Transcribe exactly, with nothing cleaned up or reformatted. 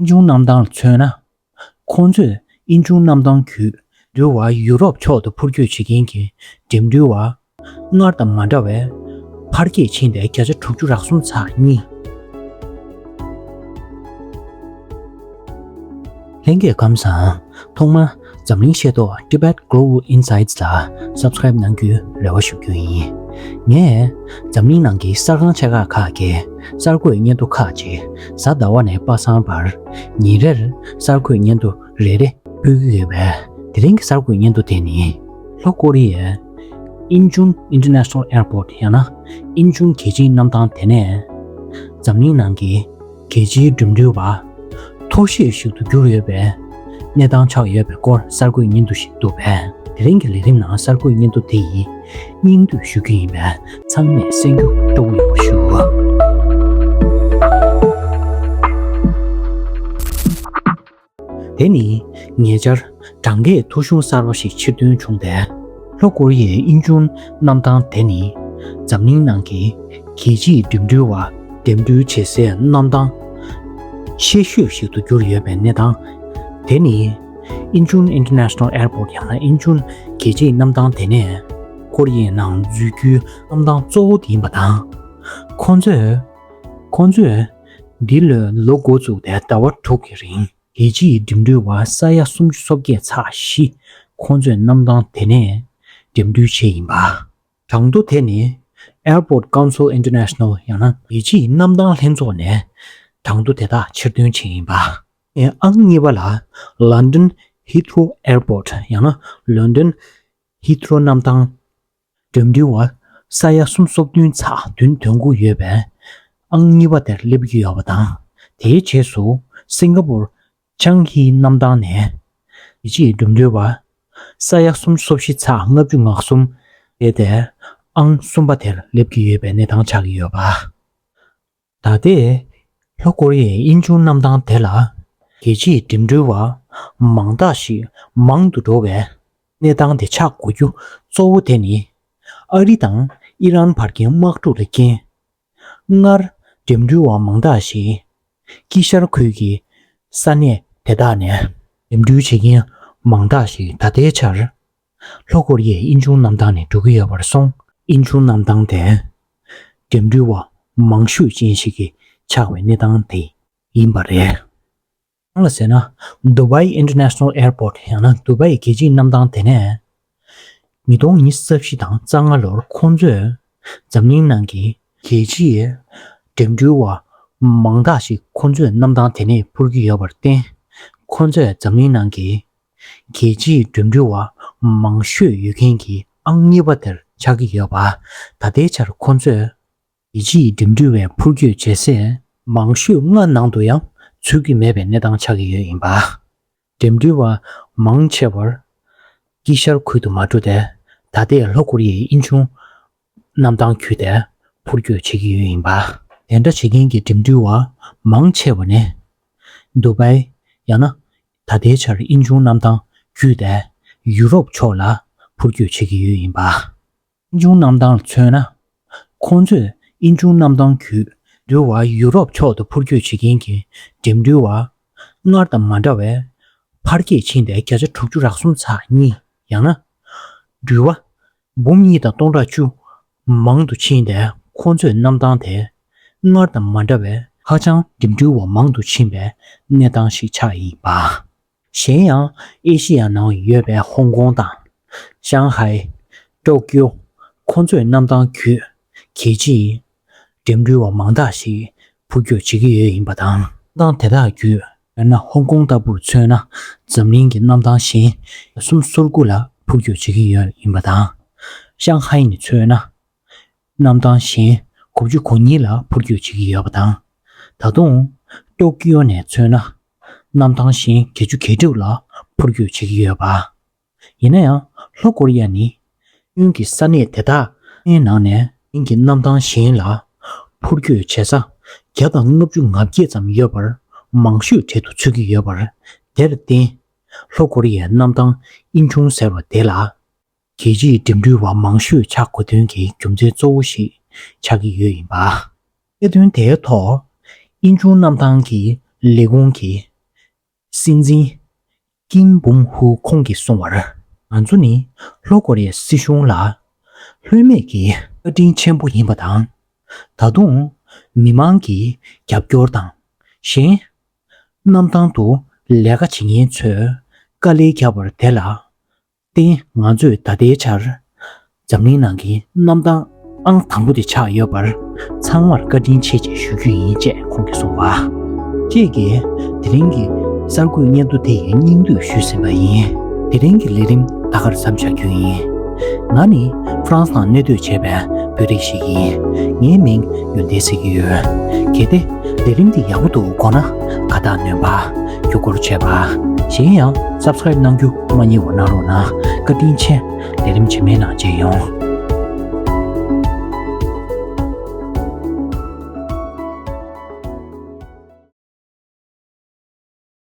ཨིན་ཆུང་གནམ་ཐང་ལ་མཚོན་ན། ཁོང་ཚོས་ཨིན་ཆུང་གནམ་ཐང་བརྒྱུད་འགྲུལ་བ་ཡུ་རོབ་ཕྱོགས་སུ་འཕུར་སྐྱོད་བྱེད་མཁན་གྱི་འགྲིམ་འགྲུལ་བ་སྔར་དང་མ་འདྲ་བའི་འཕར་སྐད་ཕྱིན་ཏེ་བརྒྱ་ཆ་དྲུག་ཅུ་རེ་གསུམ་ཚེག་གཉིས། ལྷན་རྒྱས་ཁམས་བཟང་། ཐོག་མར་འཛམ་གླིང་ཤེས་རྟོགས་Tibet Global Insights ལ་Subscribe གནང་རྒྱུའི་རེ་བ་ཞུ་རྒྱུ་ཡིན། ངས་འཛམ་གླིང་ནང་གི་གསར་ཁང་ཆེ་ཁག་ཁག་གི་གསར་འགོད་སྙན་ཐོ་ཁག་ཅིག་གཟའ་ཟླ་བ་ནས་པ་སངས་བར་ཉིན་རེར་གསར་འགོད་སྙན་ཐོ་རེ་རེ་ཕུལ་གྱི་ཡོད་པས། དེ་རིང་གི་གསར་འགོད་སྙན་ཐོ་དེ་ནི། ལྷོ་ཀོ་རི་ཡའི་ཨིན་ཆུང་International Airport ཡང་ན་ཨིན་ཆུང་རྒྱལ་སྤྱིའི་གནམ་ཐང་དེ་ནས་འཛམ་གླིང་ནང་གི་རྒྱལ་སྤྱིའི་འགྲིམ་འགྲུལ་བ་མཐོ་ཤོས་ཤིག་ཏུ་གྱུར་ཡོད་པའི་གནས་སྟངས་ཆགས་ཡོད་པའི་སྐོར་གསར་འགོད་སྙན་ཐོ་ཞིག་འདུག་པས། དེ་རིང་གི་ལས་རིམ་ནང་གསར་འགོད་སྙན་ཐོ་དེ་ཡི་སྙིང་བསྡུས་ཞུ་རྒྱུ་ཡིན་པས། ཚང་མས་གསན་རྒྱུ་སྤྲོ་བོ་ཡོང་བ་ཞུ། དེ་ནི་ཉེ་ཆར་གྲངས་ཀའི་ཐོ་གཞུང་གསར་པ་ཞིག་ཕྱིར་ཐོན་བྱུང་སྟེ། ལྷོ་ཀོ་རི་ཡའི་ཨིན་ཆུང་གནམ་ཐང་དེ་ནི་འཛམ་གླིང་ནང་གི་རྒྱལ་སྤྱིའི་འགྲིམ་འགྲུལ་བ་འགྲིམ་འགྲུལ་བྱེད་སའི་གནམ་ཐང་ཆེ་ཤོས་ཤིག་ཏུ་གྱུར་ཡོད་པའི་གནས་སྟངས། དེ་ནི་ཨིན་ཆུང་International Airport ཡང་ན་ཨིན་ཆུང་རྒྱལ་སྤྱིའི་གནམ་ཐང་དེ་ནས་ཀོ་རི་ཡའི་ནང་འཛུལ་རྒྱུའི་གནམ་ཐང་གཙོ་བོ་དེ་ཡིན་པ་དང་། ཁོང་ཚོས་ཁོང་ཚོས་འདི་ལོའི་ལོ་འགོ་བཙུགས་ཏེ་ཟླ་བ་དྲུག་གི་རིང་རྒྱལ་སྤྱིའི་འགྲིམ་འགྲུལ་བ་ས་ཡ་སུམ་ཅུ་སོ་བརྒྱད་ཚེག་བཞི་ཁོང་ཚོས་གནམ་ཐང་དེ་ནས་འགྲིམ་འགྲུལ་བྱས་ཡིན་པ། གྲངས་ཐོ་དེ་ནི་Airport Council International ཡང་ན་རྒྱལ་སྤྱིའི་གནམ་ཐང་ལྷན་ཚོགས་ནས་གྲངས་ཐོ་དེ་དག་ཕྱིར་འདོན་བྱས་ཡིན་པ། ཨང་གཉིས་པ་ལ་London Heathrow Airport ཡང་ན་ལོན་ཌོན་ཧི་ཐི་རོ་གནམ་ཐང་འགྲིམ་འགྲུལ་བ་ས་ཡ་སུམ་ཅུ་སོ་བདུན་ཚེག་བདུན་ཐོན་གྱི་ཡོད་པས། ཨང་གཉིས་པ་དེར་སླེབས་ཀྱི་ཡོད་པ་དང་། དེའི་རྗེས་སུ་སིང་ག་པུར་ཅང་ཧི་གནམ་ཐང་ནས་རྒྱལ་སྤྱིའི་འགྲིམ་འགྲུལ་བ་ས་ཡ་སུམ་ཅུ་སོ་བཞི་ཚེག་ལྔ་བཅུ་ང་གསུམ་སླེབས་ཏེ། ཨང་གསུམ་པ་དེར་སླེབས་ཀྱི་ཡོད་པའི་གནས་སྟངས་ཆགས་ཀྱི་ཡོད་པ། ད་ལྟའི་ལྷོ་ཀོ་རི་ཡའི་ཨིན་ཆུང་གནམ་ཐང་དེ་ལ་རྒྱལ་སྤྱིའི་འགྲིམ་འགྲུལ་བ་མང་དག་ཞིག་མང་དུ་འགྲོ་བའི་གནས་སྟངས་དེ་ཆགས་དགོས་རྒྱུ་གཙོ་བོ་དེ་ནི། ཨ་རི་དང་ཨི་རན་བར་གྱི་དམག་འཁྲུག་ལ་རྐྱེན། སྔར་འགྲིམ་འགྲུལ་བ་མང་དག་ཞིག་དཀྱིལ་ཤར་ཁུལ་གྱི་ས་གནས་དེ་དག་ནས་འགྲིམ་འགྲུལ་བྱེད་མཁན་མང་དག་ཞིག་ད་ལྟའི་ཆར་ལྷོ་ཀོ་རི་ཡའི་ཨིན་ཆུང་གནམ་ཐང་ནས་འགྲོ་གི་ཡོད་པར་སོང་། ཨིན་ཆུང་གནམ་ཐང་དེ་འགྲིམ་འགྲུལ་བ་མང་ཤོས་ཅན་ཞིག་གི་ཆགས་པའི་གནས་སྟངས་དེ་ཡིན་པ་རེད། གང་ལ་ཟེར་ན། Dubai International Airport ཡང་ན་དུ་བའི་རྒྱལ་སྤྱིའི་གནམ་ཐང་དེ་ནས་ཉིས་སྟོང་ཉི་ཤུ་རྩ་བཞི་དང་རྩ་ལྔ་ལོར་ཁོང་ཚོས་འཛམ་གླིང་ནང་གི་རྒྱལ་སྤྱིའི་འགྲིམ་འགྲུལ་བ་མང་དག་ཞིག་ཁོང་ཚོས་གནམ་ཐང་དེ་ནས་འཕུར་གྱི་ཡོད་པར་བརྟེན། ཁོང་ཚོས་འཛམ་གླིང་ནང་གི་རྒྱལ་སྤྱིའི་འགྲིམ་འགྲུལ་བ་མང་ཤོས་ཡོད་མཁན་གྱི་ཨང་གཉིས་པ་དེར་ཆགས་ཀྱི་ཡོད་པ། ད་ལྟའི་ཆར་ཁོང་ཚོས་རྒྱལ་སྤྱིའི་འགྲིམ་འགྲུལ་བའི་འཕུར་སྐྱོད་བྱེད་སའི་མང་ཤོས་ལྔ་ནང་དུ་ཡང་ཚུད་ཀྱི་མེད་པའི་གནས་སྟངས་ཆགས་ཀྱི་ཡོད་ཡིན་པ། འགྲིམ་འགྲུལ་བ་མང་ཆེ་བར་དཀྱིལ་ཤར་ཁུལ་དུ་མ་འགྲོ་སྟེ། ད་ལྟའི་ལྷོ་ཀོ་རི་ཡའི་ཨིན་ཆུང་གནམ་ཐང་བརྒྱུད་དེ་འཕུར་སྐྱོད་བྱེད་ཀྱི་ཡོད་ཡིན་པ། དེ་འདྲ་བྱེད་མཁན་གྱི་འགྲིམ་འགྲུལ་བ་མང་ཆེ་བ་ནི་དུ་བའི་ཡང་ན་ད་ལྟའི་ཆར་ཨིན་ཆུང་གནམ་ཐང་བརྒྱུད་དེ་ཡུ་རོབ་ཕྱོགས་ལ་འཕུར་སྐྱོད་བྱེད་ཀྱི་ཡོད་ཡིན་པ། ཨིན་ཆུང་གནམ་ཐང་ལ་མཚོན་ན། ཁོང་ཚོས་ཨིན་ཆུང་གནམ་ཐང་བརྒྱུད་འགྲུལ་བ་ཡུ་རོབ་ཕྱོགས་སུ་འཕུར་སྐྱོད་བྱེད་མཁན་གྱི་འགྲིམ་འགྲུལ་བ་སྔར་དང་མ་འདྲ་བའི་འཕར་སྐད་ཕྱིན་ཏེ་བརྒྱ་ཆ་དྲུག་ཅུ་རེ་གསུམ་ཚེག་གཉིས་ཡང་ན་འགྲུལ་བ་འབུམ་གཉིས་དང་སྟོང་ཕྲག་བཅུ་མང་དུ་ཕྱིན་ཏེ། ཁོང་ཚོས་གནམ་ཐང་དེ་སྔར་དང་མ་འདྲ་བའི་ཧ་ཅང་འགྲིམ་འགྲུལ་བ་མང་དུ་ཕྱིན་པའི་གནས་སྟངས་ཤིག་ཆགས་ཡིན་པ། གཞན་ཡང་ཨེ་ཤི་ཡ་ནང་ཡོད་པའི་ཧོང་ཀོང་དང་། ཤང་ཧའེ། ཏོ་ཀིའོ། ཁོང་ཚོས་གནམ་ཐང་བརྒྱུད་རྒྱལ་སྤྱིའི་འགྲིམ་འགྲུལ་བ་མང་དག་ཞིག་འཕུར་སྐྱོད་བྱེད་ཀྱི་ཡོད་ཡིན་པ་དང་། གནམ་ཐང་དེ་དག་བརྒྱུད། དཔེར་ན་ཧོང་ཀོང་ལྟ་བུར་མཚོན་ན། འཛམ་གླིང་གི་གནམ་ཐང་གཞན་སུམ་ཅུ་སོ་དགུ་ལ་འཕུར་སྐྱོད་བྱེད་ཀྱི་ཡོད་ཡིན་པ་དང་། ཤང་ཧའེ་ནས་མཚོན་ན། གནམ་ཐང་གཞན་དགུ་བཅུ་གོ་གཉིས་ལ་འཕུར་སྐྱོད་བྱེད་ཀྱི་ཡོད་པ་དང་། ད་དུང་ཏོ་ཀིའོ་ནས་མཚོན་ན། གནམ་ཐང་གཞན་བརྒྱད་ཅུ་གྱ་དྲུག་ལ་འཕུར་སྐྱོད་བྱེད་ཀྱི་ཡོད་པ། ཡིན་ན་ཡང་ལྷོ་ཀོ་རི་ཡ་ནི་གཡོན་གྱི་ས་གནས་དེ་དག་ནང་ནས་གཡོན་གྱི་གནམ་ཐང་གཞན་ལ་འཕུར་སྐྱོད་བྱེད་ས་བརྒྱ་དང་ལྔ་བཅུ་ང་བརྒྱད་ཙམ་ཡོད་པར་མང་ཤོས་གྲལ་དུ་ཚུད་ཀྱི་ཡོད་པར། དེར་བརྟེན་ལྷོ་ཀོ་རི་ཡའི་གནམ་ཐང་ཨིན་ཆུང་ཟེར་བ་དེ་ལ། རྒྱལ་སྤྱིའི་འགྲིམ་འགྲུལ་བ་མང་ཤོས་ཆགས་དགོས་དོན་གྱི་རྒྱུ་མཚན་གཙོ་བོ་ཞིག་ཆགས་ཀྱི་ཡོད་ཡིན་པ། གནད་དོན་དེའི་ཐོག་ཨིན་ཆུང་གནམ་ཐང་གི་ལས་ཁུངས་ཀྱི་ སྲིད་འཛིན་ཀིམ་བུམ་ཧུ་ཁོང་གིས་གསུངས་པར། ང་ཚོ་ནི་ལྷོ་ཀོ་རི་ཡའི་སྲིད་གཞུང་ལ་ལྷོད་མེད་ཀྱི་བཀའ་དྲིན་ཆེན་པོ་ཡིན་པ་དང་། ད་དུང་མི་མང་གི་རྒྱབ་སྐྱོར་དང་། གཞན་གནམ་ཐང་དུ་ལས་ཀ་བྱེད་མཁན་ཚོས་དཀའ་ལས་བརྒྱབ་པར་དེ་ལ་བརྟེན། ང་ཚོས་ད་ལྟའི་ཆར་འཛམ་གླིང་ནང་གི་གནམ་ཐང་ཨང་དང་པོ་དེ་ཆགས་ཡོད་པར་ཚང་མར་བཀའ་དྲིན་ཆེ་ཞེས་ཞུ་རྒྱུ་ཡིན་ཅེས་ཁོང་གིས་གསུངས་པ། ཁྱེད་ཀྱིས་དེ་རིང་གི་གསར་འགོད་སྙན་ཐོ་དེ་ཡི་སྙིང་བསྡུས་ཞུས་ཟིན་པ་ཡིན། དེ་རིང་གི་ལས་རིམ་ད་གར་མཚམས་བཞག་རྒྱུ་ཡིན། ང་ནི་ཧྥ་རན་སི་ནང་གནས་སྡོད་བྱས་པའི་བོད་རིགས་ཤིག་ཡིན། ངའི་མིང་ཡོན་ཏན་ཟེར་གྱི་ཡོད། གལ་ཏེ་ལས་རིམ་འདི་ཡག་པོ་འདུག་དགོངས་ན་དགའ་རྟགས་སྣོན་པ། བརྒྱུད་སྐུར་བྱས་པ། གཞན་ཡང་སབ་སི་ཀ་རེབ་གནང་རྒྱུ་མ་བསྙེལ་བ་གནང་རོགས་གནང་། བཀའ་དྲིན་ཆེ། ལས་རིམ་རྗེས་མའི་ནང་མཇལ་ཡོང་།